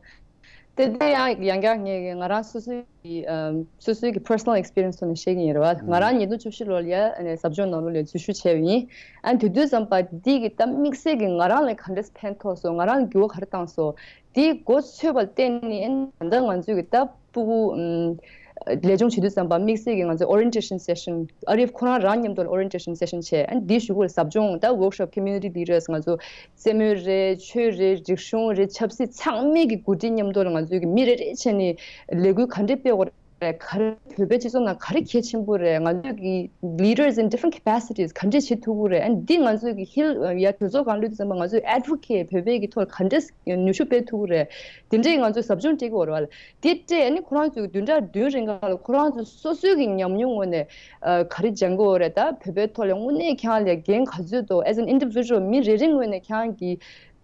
དེ་དེ་ཡང་ཡང་བསྐྱར་ངས་ང་རང་སོ་སོའི་གི་ཨམ་སོ་སོའི་གི་པར་སོ་ནལ་ཨེགས་པི་རི་ཡེན་སི་ཐོག་ནས་བཤད་ཀྱི་ཡིན་རེད་བ། ང་རང་ཉིས་སྟོང་བཅུ་བཞི་ལོ་ལ་ཡ་ཟབ་སྦྱོང་ནང་ལོགས་ལ་འཛུལ་ཞུགས་བྱས་པ་ཡིན། ཨ་དེ་དུས་ཙམ་པ་འདི་གི་ད་དམིགས་བསལ་གྱི་ང་རང་ལ་ག་འདྲས་ཕན་ཐོགས་སོང་། ང་རང་ལ་འགྱུར་བ་ག་རེ་བཏང་སོང་། དེའི་མགོ་ཚོས་པ་ལ་བརྟེན་ནས་ཨ་ད་ལྟ་ང་ཚོའི་གི་ད་སྤུ་གུ་ཨམ་ལས་སྦྱོང་བྱེད་དུས་ཙམ་པ་དམིགས་བསལ་གྱི་ང་ཚོའི་ཨོ་རི་ཡེན་ཊེ་ཤན་སེ་ཤན་ཨ་རི་ཁོ་རང་རང་མཉམ་དུ་ལ་ཨོ་རི་ཡེན་ཊེ་ཤན་སེ་ཤན་བྱས། ཨ་འདིའི་གཞུག་གུ་ལ་ཟབ་སྦྱོང་ད་ཝོག་ཤོབ་ཀོ་མུ་ནི་ཊི་ལི་ཌར་སི་ང་ཚོ་རྩེད་མོ་རེད། ཆོས་རེད། རིག་གཞུང་རེད། ཆབ་སྲིད་ཚང་མའི་གི་འགོ་ཁྲིད་མཉམ་དུ་ལ་ང་ཚོའི་གི་མི་རེ་རེ་བྱས་ནས་ལས་འགུལ་ག་འདྲས་སྤེལ་དགོས་རེད། ག་རེ་བོད་པའི་སྤྱི་ཚོགས་ནང་ག་རེ་གལ་ཆེན་པོ་རེད། ང་ཚོའི་གི་ལི་ཌར་སི་ཨིན་ཌི་ཕ་རེན་ཊི་ཀེ་པ་སི་ཊི་སི་ག་འདྲས་བྱེད་ཐུབ་ཀྱི་རེད། ཨ་འདི་ང་ཚོའི་གི་ཧིལ་ཡ་གྲོས་ཚོགས་སྒང་སླེབས་དུས་ཙམ་པ་ང་ཚོའི་ཨེཌ་བོ་ཀེ་ཊི་བོད་པའི་གི་ཐོག་ལ་ག་འདྲས་ནུས་ཤུགས་སྤེལ་ཐུབ་ཀྱི་རེད། དེ་འདྲས་ང་ཚོས་ཟབ་སྦྱོང་སྤྲད་ཀྱི་ཡོད་རེད་བ། དེ་སྤྲད་ཨ་ནི་ཁོ་རང་ཚོའི་བདུན་ཕྲག་བདུན་རིང་ག་ལ་ཁོ་རང་ཚོ་སོ་སོའི་གི་ཉམས་མྱོང་ངོས་ནས་ཨ་ག་རེ་སྦྱང་དགོས་རེད། ད་བོད་པའི་ཐོག་ལ་དངོས་གནས་ཁྱེད་རང་ལ་འགན་ག་ཚོད་འདུག as an individual མི་རེ་རེ་ངོས་ནས་ཁྱེད་རང་གི་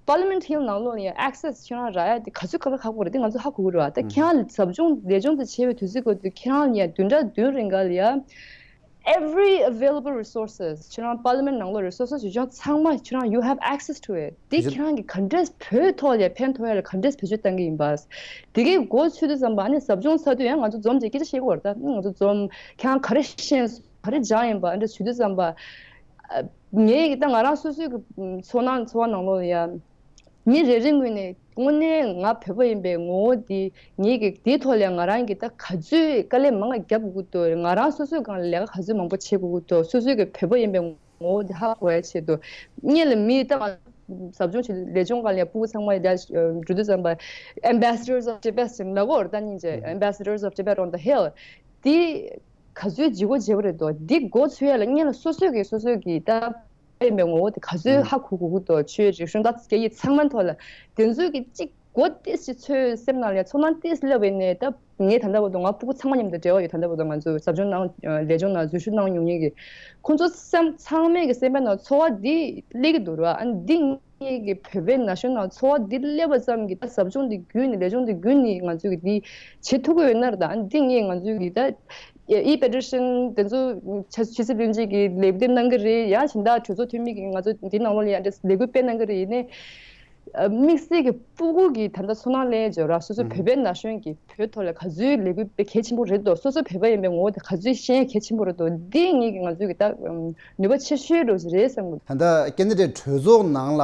པར་ལི་མེན་ཊི་ཧིལ་ནང་ལོགས་ལ་ཡང་ཨེག་སེ་སི་ཁྱེད་རང་རག་ཡ་དེ་ག་ཚོད་ག་ལ་ཁག་པོ་རེད། དེ་ང་ཚོ་ཧ་གོ་གི་རེད་བ། ད་ཁྱེད་རང་ལ་ཟབ་སྦྱོང་ལས་སྦྱོང་དེ་བྱས་པའི་དུས་ཚོད་སྐབས་དུ་ཁྱེད་རང་ལ་ཡང་བདུན་ཕྲག་བདུན་རིང་ག་ལ་ཡང་every available resources ཁྱེད་རང་པར་ལི་མེན་ཊི་ནང་ལོགས་resources ཡོད་ཀྱང་ཚང་མ་ཁྱེད་རང་you have access to it དེ་ཁྱེད་རང་གི་ག་འདྲས་བོད་ཐོག་ལ་ཕན་ཐོགས་ཡ་ལ་ག་འདྲས་བེད་སྤྱོད་གཏང་གི་ཡིན་པ། དེ་གའི་འགོ་ཚུགས་དུས་ཙམ་པ་ཨ་ནི་ཟབ་སྦྱོང་ཚར་དུས་ཡང་ང་ཚོ་འཛོམས་བྱས་སྐད་ཆ་བཤད་ཀྱི་ཡོད་རེད། ད་ང་ཚོ་འཛོམས་ཁྱེད་རང་ག་རེ་ཤེས་ག་རེ་སྦྱངས་ཡིན་པ་ཨ་འདྲ་ཞུ་དུས་ཙམ་པ། ངས་ད་ང་རང་སོ་སོའི་གི་ཚོར་སྣང་ཚོར་བ་ནང་ལོགས་ལ་ཡ། མི་རེ་རེ་ངོས་ནས་དངོས་གནས་ང་བོད་པ་ཡིན་པའི་ངོ་བོ་འདི་ངེད་ཀྱི་འདིའི་ཐོག་ལ་ང་རང་གིས་ད་ག་ཚོད་དཀའ་ལས་མང་བ་བརྒྱབ་དགོས་ཀྱི་འདུག་ང་རང་སོ་སོའི་སྒང་ལ་ལས་ཀ་ག་ཚོད་མང་པོ་བྱེད་དགོས་ཀྱི་འདུག་སོ་སོའི་གི་བོད་པ་ཡིན་པའི་ངོ་བོ་འདི་ཧ་གོ་ཡ་ཆེད་དུ། སྔོན་ལ་མི་ད་ང་ཟབ་སྦྱོང་བྱེད་དུས་ལས་སྦྱོང་སྒང་ལ་ཡ་སྤུ་གུ་ཚང་མ་ཡ་འགྲོ་དུས་ཙམ་པ་Ambassadors of Tibet ཟེར་ལབ་ཀྱི་ཡོད་རེད། ད་སྙིང་རྗེ། Ambassadors of Tibet on the Hill འདི། ག་ཚོད་ལྗིད་ཁོག་ཆེ་པོ་རེད་དོ། འདི་འགོ་ཚུགས་ཡ་ལ་སྔོན་ལ་སོ་སོས་ཀྱིས་སོ་སོའི་གི་ད་ཕན་པའི་ངོ་བོ་དེ་ག་ཚོད་ཧ་གོ་གོ་གི་འདུག་ཆོས་རིག་གཞུང་དང་སྐད་ཡིག་ཚང་མ་ཐོག་ལ་དེ་ཚོའི་གི་གཅིག་མགོ་ཏོག་ཙམ་ཚོས་སེམས་ནང་ལ་ཚོར་སྣང་ཏོག་ཙམ་སླེབས་པ་ཡིན་ནའི་ད་ངས་ད་ལྟ་བར་དུ་ང་སྤུ་གུ་ཚང་མ་མཉམ་དུ་འབྲེལ་བ་ཡོད། ད་ལྟ་བར་དུ་ང་ཚོ་ཟབ་སྦྱོང་ནང་ལས་སྦྱོང་ནང་འཛུལ་ཞུགས་གནང་མྱོང་མཁན་གི་ཁོང་ཚོ་སེམས་ཚང་མའི་གི་སེམས་པའི་ནང་ཚོར་བ་འདི་སླེབས་ཀྱི་འདུག་ར། ཨ་ནི་འདི་ངེད་ཀྱི་བོད་པའི་ན་གཞོན་ནང་ཚོར་བ་འདི་སླེབས་པ་ཙམ་གྱིས་ད་ཟབ་སྦྱོང་འདི་བརྒྱུད་ནས་ལས་སྦྱོང་འདི་བརྒྱུད་ནས་ང་ཚོས་ཀྱི་འདི་བྱེད་ཐུབ་ཀྱི་ཡོད་ན་ར། ད་ཨ་ནི་འདི་ངས་ང་ཚོས་ཀྱི་ད་ ཨི་པེ་ཊི་ཤན་དེ་ཚོ་ཆ་ཆབ་སྲིད་བློན་ཆེན་གྱིས་ལས་འགུལ་གནང་གི་རེད། ཡང་སྦྱིན་བདག་གྲོས་ཚོགས་འཐུས་མི་གིས་ང་ཚོ་འདི་ནང་ལོགས་ལ་ཡང་འདྲ་ལས་འགུལ་སྤེལ་གནང་གི་རེད། ཡིན་ནའི་དམིགས་བསལ་གྱི་སྤུ་གུ་གི་ད་ལྟ་ཚོར་སྣང་ལེན་བྱས་ར། སོ་སོ་བོད་པའི་ན་གཞོན་གྱི་བོད་ཐོག་ལ་ག་ཚོད་ལས་འགུལ་སྤེལ་གལ་ཆེན་པོ་རེད་དོ། སོ་སོ་བོད་པ་ཡིན་པའི་ངོ་བོ་དེ་ག་ཚོད་ཤེས་གལ་ཆེན་པོ་རེད་དོ། འདི་ངེད་ཀྱི་ང་ཚོའི་གི་ད་ནུས་པ་ཆེ་ཤོས་རོ་ཞིག་རེད་བསམ་གི། ད་ལྟ་ཀེ་ན་ཌའི་གྲོས་ཚོགས་ནང་ལ་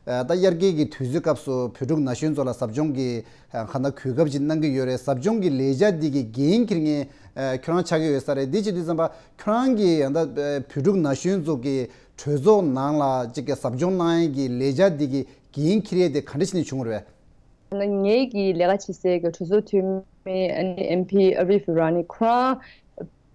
ད་དབྱར་ཁའི་གི་དུས་ཚོད་སྐབས་སུ་བོད་ཕྲུག་ན་གཞོན་ཚོ་ལ་ཟབ་སྦྱོང་གི་གང་ལྟར་གོ་སྐབས་ཅིག་གནང་གི་ཡོད་རེད། ཟབ་སྦྱོང་གི་ལས་འཆར་འདི་གི་འགན་འཁྱེར་མཁན་ཁྱོད་རང་ཆགས་ཀྱི་ཡོད་ས་རེད། འདི་བྱེད་དུས་ཙམ་པ་ཁྱོད་རང་གིས་ད་བོད་ཕྲུག་ན་གཞོན་ཚོ་གི་གྲོས་ཚོགས་ནང་ལ་ཅིག་གི་ཟབ་སྦྱོང་གནང་ཡས་ཀྱི་ལས་འཆར་འདི་གི་འགན་འཁྱེར་ཡས་དེ་ག་འདྲ་བྱས་ནས་བྱུང་བ་རེད། ངེད་ཀྱི་ལས་ཀ་བྱེད་སའི་གི་གྲོས་ཚོགས་འཐུས་མི་ཨ་ནི་ཨེམ་པི་ཨ་རིབ་ར་ནི་ཁོ་རང་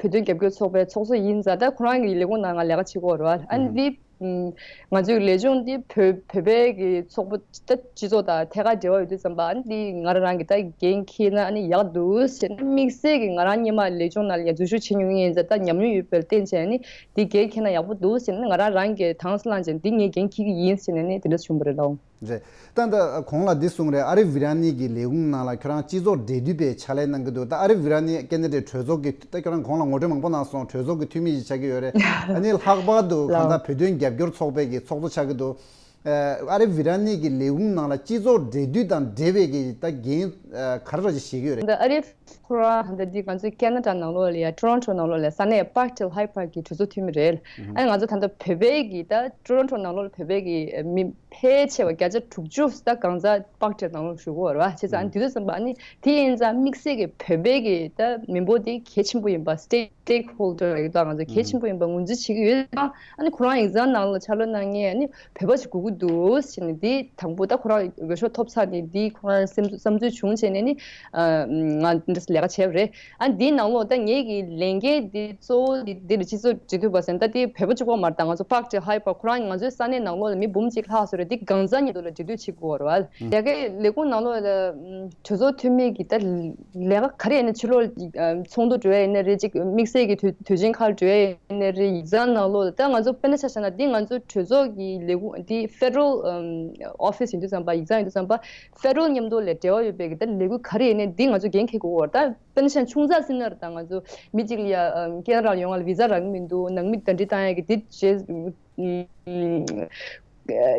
བོད་དོན་རྒྱབ་སྐྱོར་ཚོགས་པའི་ཚོགས་གཙོ་ཡིན་ཙང་། ད་ཁོ་རང་གི་ལས་ཁུངས་ནང་ང་ལས་ཀ་བྱེད་ཀྱི་ཡོད་རེད་བ། ཨ་ནི་འདི་ང་ཚོའི་ལས་སྦྱོང་འདི་བོད་བོད་པའི་གི་ཚོགས་པ་ད་སྤྱི་ཚོགས་དང་ཐད་ཀར་འབྲེལ་བ་ཡོད་དུས་ཙམ་པ། ཨ་ནི་འདི་ང་རང་རང་གི་ད་འགན་འཁྱེར་ན་ཨ་ནི་ཡག་འདུག་ཟེར་ནས། དམིགས་བསལ་གྱི་ང་རང་སྔོན་མ་ལས་སྦྱོང་ནང་ལ་ཡང་འཛུལ་ཞུགས་བྱེད་མྱོང་ཡིན་ཙང་། ད་ཉམས་མྱོང་ཡོད་པའི་བརྟེན་བྱས་ནི་འདི་འགན་འཁྱེར་ན་ཡག་པོ་འདུག་ཟེར་ནས། ང་རང་རང་གི་དྭངས་སེ་བླངས་བྱས་འདི་ངས་འགན་འཁྱེར་གྱི་ཡིན་ཟེར་ནས་ནི་དེ་འདྲ་བྱུང་བ་རེད་ལགས། རེད། ད་ལྟ་གོང་ལ་འདི་གསུངས་རེད། ཨ་རི་ཝི་ར་ནི་གི་ལས་ཁུངས་ནང་ལ་ཁྱོད་རང་སྤྱི་ཚོགས་འབྲེལ་མཐུད་པའི་ཕྱག་ལས་གནང་གི་འདུག་ད་ཨ་རི་ཝི་ར་ནི་ཀེ་ན་ཌའི་གྲོས་ཚོགས་ཀྱི། ད་ཁྱོད་རང་གོང་ལ་ངོ་སྤྲོད་མང་པོ་གནང་སོང་། གྲོས་ཚོགས་ཀྱི་འཐུས་མི་ཞིག་ཆགས་ཀྱི་ཡོད་རེད། ཨ་ནི་ལྷག་པར་དུ་གང་ལགས། ལྟར་བོད་དོན་རྒྱབ་སྐྱོར་ཚོགས་པའི་གི་ཚོགས་གཙོ་ཆགས་ཀྱི་འདུག་ཨ་རི་ཝི་ར་ནི་གི་ལས་ཁུངས་ནང་ལ་སྤྱི་ཚོགས་འབྲེལ་མཐུད་དང་འབྲེལ་བའི་གི་ད་འགན་ག་རེ་ར་ཅིག་བཞེས་ཀྱི་ཡོད་རེད། འདི་ཨ་རི་ཁོ་རང་ད་ལྟ་འདི་ང་ཚོའི་ཁེ་ན་ཌ་ནང་ལོགས་ལ་ཡ། ཊོ་རོན་ཊོ་ནང་ལོགས་ལ་ས་གནས་པཱརྐ་ཌེལ་ཧའི་པཱརྐ་གི་གྲོས་ཚོགས་འཐུས་མི་རེད། ཨ་ནི་ང་ཚོ་ད་ལྟ་བོད་པའི་གི་ད་ཊོ་རོན་ཊོ་ནང་ལོགས་ལ་བོད་པའི་གི་མི་ཕལ་ཆེ་བ་བརྒྱ་ཆ་དྲུག་ཅུ་ད་གང་ཟག་པཱརྐ་ཌེལ་ནང་ལོགས་བཞུགས་ཡོད་རེད་བ། བྱས་ཙང་ཨ་ནི་དེ་དུས་ཙམ་པ་ཨ་ནི་དེ་ཡིན་ཙང་དམིགས་བསལ་གི་བོད་པའི་གི་ད་མི་འབོར་དེ་གལ་ཆེན་པོ་ཡིན་པ། སི་ཊེག་ཧོལ་ཌར་ཡོད་ད་ང་ཚོ་གལ་ཆེན་པོ་ཡིན་པ་ངོས་འཛིན་བྱེད་ཀྱི་ཡོད་ཙང་། ཨ་ནི་ཁོ་རང་ཡིག་ཚང་ནང་ལ་ཕྱག་ལས་གནང་མཁན་ཨ་ནི་བོད་པ་ཞིག་དགོས་ཀྱི་འདུག་ཟེར་ནས། འདི་དང་པོ་ད་ཁོ་རང་འོས་ཤོག་ཐོབ་ཚར་ནས་འདི་ཁོ་རང་སེམས་བསམ་ཚུལ་བྱུང་བྱས་ནས་ནི་ང་འདི་ལས་ཀ་བྱས་པ་རེད། ཨ་འདིའི་ནང་ལོགས་ད་ངེད་ཀྱི་ལས་འགན་འདི་གཙོ་བོ་འདི་འདི་ལ་སྤྱི་ཚོགས་འབྲེལ་མཐུད་པ་ཟེར་ན་ད་འདི་བོད་པ་གཅིག་པོ་མ་རེད། ད་ང་ཚོ་པཱརྐ་ཌེལ་ཧའི་པཱརྐ་ཁོ་རང་ང་ཚོའི་ས་གནས་ནང་ལོགས་ལ་མི་འབུམ་གཅིག་ལྷག་ཙམ་རེད། འདི་གང་ཟག་མཉམ་དུ་ལ་འབྲེལ་མཐུད་བྱེད་དགོས་པ་རེད་བ། ཡ་གི་ལས་ཁུངས་ནང་ལོགས་ལ་གྲོས་ཚོགས་འཐུས་མི་གི་ད་ལས་ཀ་ག་རེ་ཡིན་ན། ཕྱི་ལོགས་ཚོགས་འདུ་འགྲོ་ཡ་ཡིན་ན་རེད། ཅིག་དམིགས་བསལ་གྱི་དུས་དུས་ཆེན་ཁག་འགྲོ་ཡ་ཡིན་ན་རེད། ཡིག་ཚང་ནང་ལོགས་ལ་ད་ང་ཚོ་དཔེར་ན་ཆ་བཞག་ན་འདི་ང་ཚོ་གྲོས་ཚོགས་ཀྱི་ལས་ཁུངས་འདི་ཕེ་ཌ་རལ་ཨོ་ཕི་སི་ཡིན་དུས་ཙམ་པ། ཡིག་ཚང་ཡིན་དུས་ཙམ་པ། ཕེ་ཌ་རལ་མཉམ་དུ་ལ་འབྲེལ་བ་ཡོད་པའི་གི་ད་ལས་འགུལ་ག་རེ་ཡིན་ནའི་འདི་ང་ཚོ་འགན་འཁྱེར་དགོས་པ་རེད། ད་དཔེར་ན་ཆ་བཞག་ན་ཆུང་ཙག་ཟེར་ན་རེད། ད་ང་ཚོ་མི་གཅིག་ལ་ཡ་ཨམ་ཁེ་ན་ཌ་ལ་ཡོང་བ་ལ་བི་ཟ་རག་གི་མི་འདུག་ནང་མི་གདན་འདྲེན་བཏང་ཡ་གི་དེ་བྱས།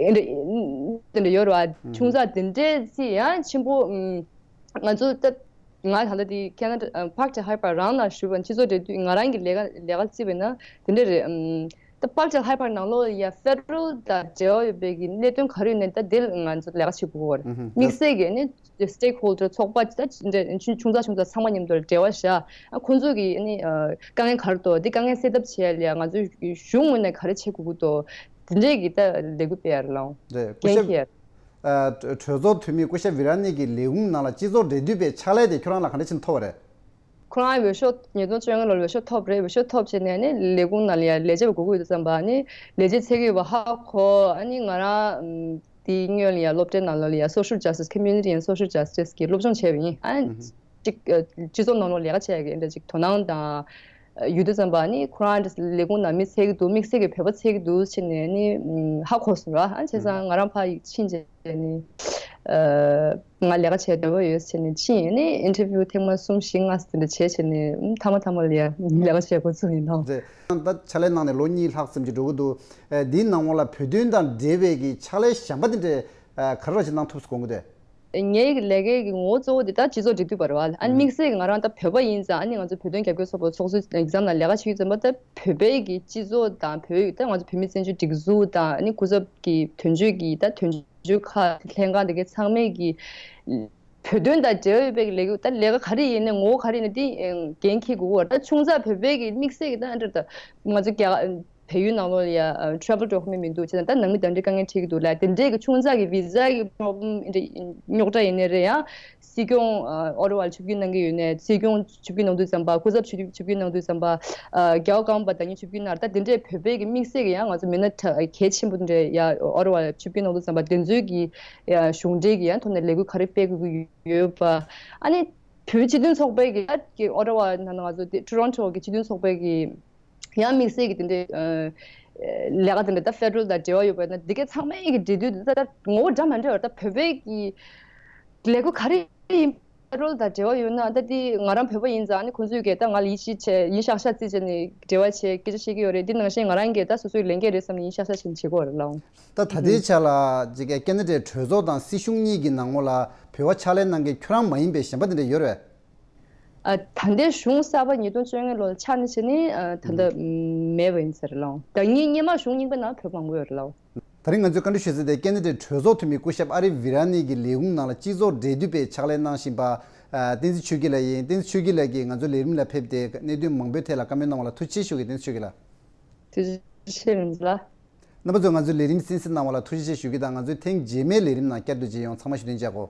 ཨམ་དེ་འདྲ་དེ་འདྲ་ཡོད་རེད་བ། ཆུང་ཙག་དེ་འདྲས་ཅིག་ཡང་ཆེན་པོ། ཨམ་ང་ཚོ་ད་ང་ད་ལྟ་དེ་ཁེ་ན་ཌ་ཨམ་པཱརྐ་ཌེལ་ཧའི་པཱརྐ་རང་ལ་ཞུགས་པ། སྤྱི་ཚོགས་འབྲེལ་མཐུད་ང་རང་གི་ལས་ཀ་ལས་ཀ་བརྩིས་པ་ཡིན་ན་དེ་འདྲ་རེད། ཨམ་ད་པཱརྐ་ཌེལ་ཧའི་པཱརྐ་ནང་ལོགས་ཡ་ཕེ་ཌ་རལ་དང་འབྲེལ་བ་ཡོད་པའི་གི་གནད་དོན་ག་རེ་ཡོད་ནའི་ད་དེ་ལ་ང་ཚོ་ལས་ཀ་བྱེད་དགོས་པ་རེད། དམིགས་བསལ་གྱི་ནི་སི་ཊེག་ཧོལ་ཌར་ཚོགས་པ་ད་འདྲ་ཆུང་ཆུང་ཙག་ཆུང་ཙག་ཚང་མ་མཉམ་དུ་འབྲེལ་བ་བཞག་ཨ་ཁོང་ཚོ་གི་ཨ་ནི་ཨ་དཀའ་ངལ་ག་རེ་འདུག་དེ་དཀའ་ངལ་སེལ་ཐབས་བྱེད་ཡ་ལ་ཡ་ང་ཚོས་གཞུང་ངོས་ནས་ག་རེ་བྱེད་དགོས་ཀྱི་འདུག་དེ་འདྲས་ཀྱི་ད་ལས་འགུལ་སྤེལ་ཡ་རེད་ལགས། རེད། སྐུ་འགན་ཞབས་འཁྱེར་ཡ། ཨ་གྲོས་ཚོགས་འཐུས་མི་སྐུ་ཞབས་ཝི་ར་ནི་གི་ལས་ཁུངས་ནང་ལ་སྤྱི་ཚོགས་འབྲེལ་མཐུད་པའི་ཕྱག་ལས་དེ་ཁྱོད་རང་ལ་ག་འདྲ་ཕྱིན་ཐོབ་པ་རེད། ཁོ་རང་འོས་ཤོག་ཉིས་སྟོང་བཅོ་ལྔ་ལོར་འོས་ཤོག་ཐོབ་རེད། འོས་ཤོག་ཐོབ་བྱས་ནས་ནི་ལས་ཁུངས་ནང་ལ་ཡ་ལས་བྱེད་པ་དགོས་ཀྱི་ཡོད་དུས་ཙམ་པ། ནི་ལས་བྱེད་ཚད་ཀྱི་ཡོད་པ་ཧ་གོ་ཨ་ནི་ང་རང་ཨམ་དེའི་སྔོན་ལ་ཡ་སློབ་གྲྭའི་ནང་ལོགས་ལ་ཡ་Social Justice, Community and Social Justice གི་སློབ་སྦྱོང་བྱས་པ་ཡིན། ཨ་ནི་ཅིག་ཨ་སྤྱི་ཚོགས་ནང་ལོགས་ལས་ཀ་བྱེད་ཡ་གི་འདྲ་ཅིག་དོ་སྣང་དང་ཡོད་དུས་ཙམ་པ། ནི་ཁོ་རང་ལས་ཁུངས་ནང་མི་ཚད་ཀྱི་འདུག་དམིགས་བསལ་གྱི་བོད་པ་ཚད་ཀྱི་འདུག་ཟེར་ནས་ནི་ཧ་གོ་སོང་ར། ཨ་བྱས་ཙང་ང་རང་ཕར་ཕྱིན་བྱས་ནི་ཨ་ང་ལས་ཀ་བྱེད་འདོད་པ་ཡོད་ཟེར་ནས་ཕྱིན་ཡིན། ནི་ཨིན་ཊར་བིའུ་ཐེངས་མ་གསུམ་བཞི་ལྔ་ཟེར་འདྲ་བྱས་བྱས་ནས་མཐའ་མ་མཐའ་མ་ལ་ཡ་ལས་ཀ་བྱེད་འགོ་ཚུགས་ཡིན་ནོ། རེད། ད་ཕྱག་ལས་གནང་ནས་ལོ་གཉིས་ལྷག་ཙམ་ཅིག་འགྲོ་གི་འདུག་ཨ་འདིའི་ནང་ལོགས་ལ་བོད་དོན་དང་འབྲེལ་བའི་གི་ཕྱག་ལས་གཞན་པ་དེ་འདྲས་ཨ་ག་རེ་ར་ཞིག་གནང་ཐུབ་སོང་དགོངས་ཀྱི་འདུག་ངའི་ལས་ཀའི་གི་ངོ་བོ་གཙོ་བོ་དེ་ད་སྤྱི་ཚོགས་འབྲེལ་མཐུད་པ་རེད་བ། ཨ་ནི་དམིགས་བསལ་གྱི་ང་རང་ད་བོད་པ་ཡིན་ཙང་། ཨ་ནི་ང་ཚོ་བོད་དོན་རྒྱབ་སྐྱོར་ཚོགས་པ་ཚོགས་གཙོ་ཨེག་ཛམ་ལ་ལས་ཀ་བྱེད་ཀྱི་ཙམ་པ། ད་བོད་པའི་གི་སྤྱི་ཚོགས་དང་བོད་ད་ང་ཚོ་བོད་མི་བཙན་བྱོལ་སྒྲིག་འཛུགས་དང་། ཨ་ནི་སྐུ་ཚབ་ཀྱི་དོན་གཅོད་ཀྱི་ད་དོན་གཅོད་ཁག་ལྷན་ཁང་དེ་གའི་ཚང་མས་གི་བོད་དོན་དང་འབྲེལ་བ་ཡོད་པའི་གི་ལས་ཀ་ད་ལས་ཀ་ག་རེ་ཡིན་ནའི་ངོ་བོ་ག་རེ་ཡིན་ནའི་དེ་འགན་འཁྱེར་དགོས་པ། ད་ཆུང་ཙག་བོད་པའི་གི་དམིགས་བསལ་གྱི་ད་ཨ་འདྲ་ད་ང་ཚོ་རྒྱ་བལ་ཡུལ་ནང་ལོགས་ལ་ཡ་travel document མི་འདུག་ཅེས་དང་། ད་ནང་མི་གདན་འདྲེན་དཀའ་ངལ་འཕྲད་ཀྱི་འདུག་ལབ། དེ་འདྲས་ཀྱི་ཆུང་ཙག་གི་བི་ཟ་གི་problem རྙོག་དྲ་ཡིན་ནའི་རེད། ཡང་སྲིད་སྐྱོང་ཨོ་ཊ་ཝ་ལ་ཆིབས་བསྒྱུར་གནང་གི་ཡོད་ནའི་སྲིད་སྐྱོང་ཆིབས་བསྒྱུར་གནང་དུས་ཙམ་པ། སྐུ་ཚབ་ཆིབས་བསྒྱུར་གནང་དུས་ཙམ་པ། རྒྱལ་བ་ཀརྨ་པ་བདག་ཉིད་ཆིབས་བསྒྱུར་གནང་རེད། ད་དེ་འདྲས་བོད་པའི་གི་དམིགས་བསལ་གྱི་ཡང་ང་ཚོ་མི་སྣ་གལ་ཆེན་པོ་འདྲས་ཡ་ཨོ་ཊ་ཝ་ལ་ཆིབས་བསྒྱུར་གནང་དུས་ཙམ་པ། དེ་ཚོའི་གི་གཞུང་འབྲེལ་གྱི་ཡང་ཐོག་ནས་ལས་འགུལ་ག་རེ་སྤེལ་དགོས་ཀྱི་ཡོད་པ། ཨ་ནི་བོད་སྤྱི་མཐུན་ཚོགས་པའི་གི་ཨོ་ཊ་ཝ་ནང་ང་ཚོ་ཊོ་རོན་ཊོ་གི་སྤྱི་མཐུན་ཚོགས་པའི་གི་ཡང་དམིགས་བསལ་གྱི་དེ་འདྲའི་ལས་ཀ་དེ་འདྲ་ད་ཕེ་ཌ་རལ་དང་འབྲེལ་བ་ཡོད་པ་ན། འདི་གའི་ཚང་མའི་གི་འབྲེལ་མཐུད་དེ་ད་ངོ་བོ་འདྲ་མ་འདྲ་བར་ད་བོད་པའི་གི་ལས་འགུལ་ག་རེ་ཡིན་ པེ་རོལ་དང་འབྲེལ་བ་ཡོད་ན་ད་འདི་ང་རང་བོད་པ་ཡིན་ཙང་ནི་ཁོང་ཚོས་གི་ད་ང་ལ་ཡིད་ཆེས་བྱས་ཡིན་ཤག་ཤག་རྩིས་བྱས་ནས་འབྲེལ་བ་བྱས་སྐད་ཆ་བཤད་ཀྱི་ཡོད་རེད། འདི་ནང་བཞིན་ང་རང་གིས་ད་སོ་སོའི་ལས་འགན་རེད་བསམ་ནས་ཡིན་ཤག་ཤག་བྱས་ནས་བྱེད་ཀྱི་ཡོད་རེད་ལགས། ད་ད་ལྟའི་ཆ་ལ་ཅིག་ཁེ་ན་ཌའི་གྲོས་ཚོགས་དང་སྲིད་གཞུང་གཉིས་ཀྱི་ནང་ལོགས་ལ་བོད་པ་ཕྱག་ལས་གནང་མཁན་ཁྱོད་རང་མ་ཡིན་པའི་གཞན་པ་དེ་འདྲ་ཡོད་རེད་པས། ཨ། ད་ལྟའི་གཞུང་གསར་པ་ཉིས་སྟོང་བཅོ་ལྔ་ལོ་ལ་ཆགས་ནས་བྱས་ནས་ཨ། ད་ལྟ་མེད་པ་ཡིན་ཟེར་ལགས། ད་ངའི་སྔོན་མ་གཞུང་རྙིང་པའི་ནང་བོད་པ་མང་པོ་ཡོད་རེད་ལགས། ད་རིང་ང་ཚོས་བཀའ་འདྲི་ཞུ་ས་དེ་ཁེ་ན་ཌའི་གྲོས་ཚོགས་འཐུས་མི་སྐུ་ཞབས་ཨ་རི་ཝི་ར་ནི་གི་ལས་ཁུངས་ནང་ལ་སྤྱི་ཚོགས་འབྲེལ་མཐུད་པའི་ཕྱག་ལས་གནང་བཞིན་པ། ཨ། བསྟན་འཛིན་ཆོས་སྐྱིད་ལགས་ཡིན། བསྟན་འཛིན་ཆོས་སྐྱིད་ལགས་ཀྱིས་ང་ཚོའི་ལས་རིམ་ལ་ཕེབས་ཏེ་གནད་དོན་མང་པོའི་ཐད་ལ་བཀའ་མོལ་གནང་བ་ལ་ཐུགས་རྗེ་ཆེ་ཞུ་གི། བསྟན་འཛིན་ཆོས་སྐྱིད་ལགས། ཐུགས་རྗེ་ཆེ་རིན་ལགས། རྣམ་པ་ཚོས་ང་ཚོའི་ལས་རིམ་གསན་གཟིགས་གནང་བ་ལ་ཐུགས་རྗེ་ཆེ་ཞུ་གི་དང་། ང་ཚོའི་ཐེངས་རྗེས་མའི་ལས་རིམ་ནང་བསྐྱར་དུ་མཇལ་ཡོང་། ཚང་མ་ཞུ་དོན་བྱ་གོ།